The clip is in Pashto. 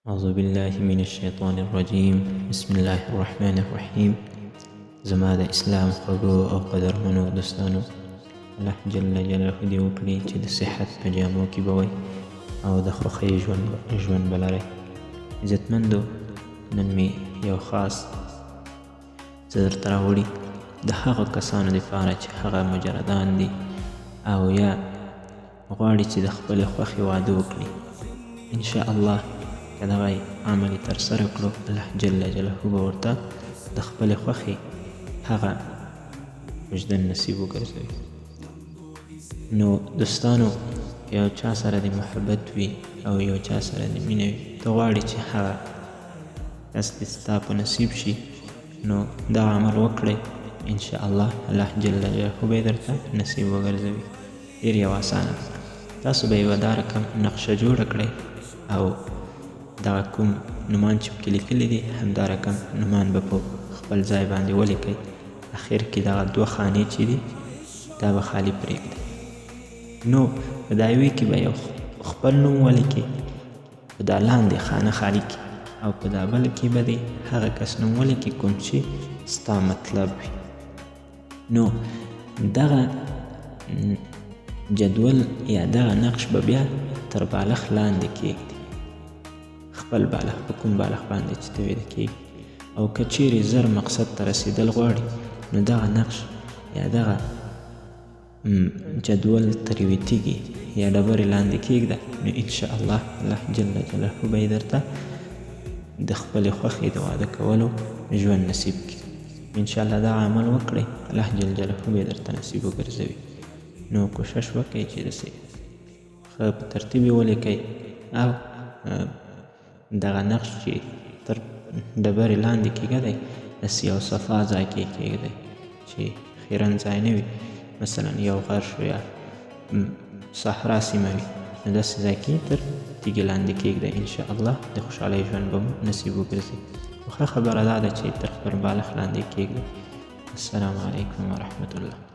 اعوذ بالله من الشیطان الرجیم بسم الله الرحمن الرحیم. زما د اسلام خوږو او قدرمنو دوستانو، الله جل جلاله دې وکړي چې د صحت په جامو کې به وئ او د خوښۍ ژوند به لرئ. عزتمندو، نن مې یو خاص څه درته راوړي د هغو کسانو دپاره چې هغه مجردان دي او یا غواړي چې د خپلې خوښې واده وکړي. ان شاء الله که دغه عمل یې ترسره کړو، الله جل جلاله به ورته د خپلې خوښې هغه وجدان نصیب وګرځوي. نو دوستانو، که یو چا سره د محبت وي او یو چا سره د مینه وي، ته غواړې چې هغه کس دې ستا په نصیب شي، نو دغه عمل وکړئ، ان شاء الله الله جل جلاله به یې درته نصیب وګرځوي. ډېر یو اسانه ده. تاسو به یوه دا رقم نقشه جوړه کړئ او دغه کوم نومان چې پکې لیکلي دي، همدا رقم نومان به په خپل ځای باندې ولیکئ. اخر کې دغه دوه خانې چې دي، دا به خالي پرېږدئ. نو په دا یوې کې به یو خپل نوم ولیکئ، په دا لاندې خانه خالي کې، او په دا بل کې به دې هغه کس نوم ولیکې کوم چې ستا مطلب وي. نو دغه جدول یا دغه نقش به بیا تر بالښت لاندې کېږدي، خپل بالښت، په کوم بالښت باندې چې ته ویده کېږي. او که چیرې زر مقصد ته رسېدل غواړي، نو دغه نقش یا دغه جدول تر یوې تیږې یا ډبرې لاندې کېږده، نو ان شاء الله الله جل جلاله به یې درته د خپلې خوښې د واده کولو ژوند نصیب کړي. ان شاء الله دا عمل وکړئ، الله جل جلاله به یې درته نصیب وګرځوي. نو کوشش وکړئ چې داسې ښه په ترتیب یې ولیکئ او دغه نقش چې تر ډبرې لاندې کېږدئ، داسې یو صفا ځای کې کېږدئ چې خیرن ځای نه وي، مثلا یو غر شو یا صحرا سیمه وي، نو داسې ځای کې تر تیږې لاندې کېږدئ. ان شاء الله د خوشحالۍ ژوند به مو نصیب وګرځي. خو ښه خبره دا ده چې تر خپل بالښت لاندې کېږدئ. السلام علیکم ورحمة الله.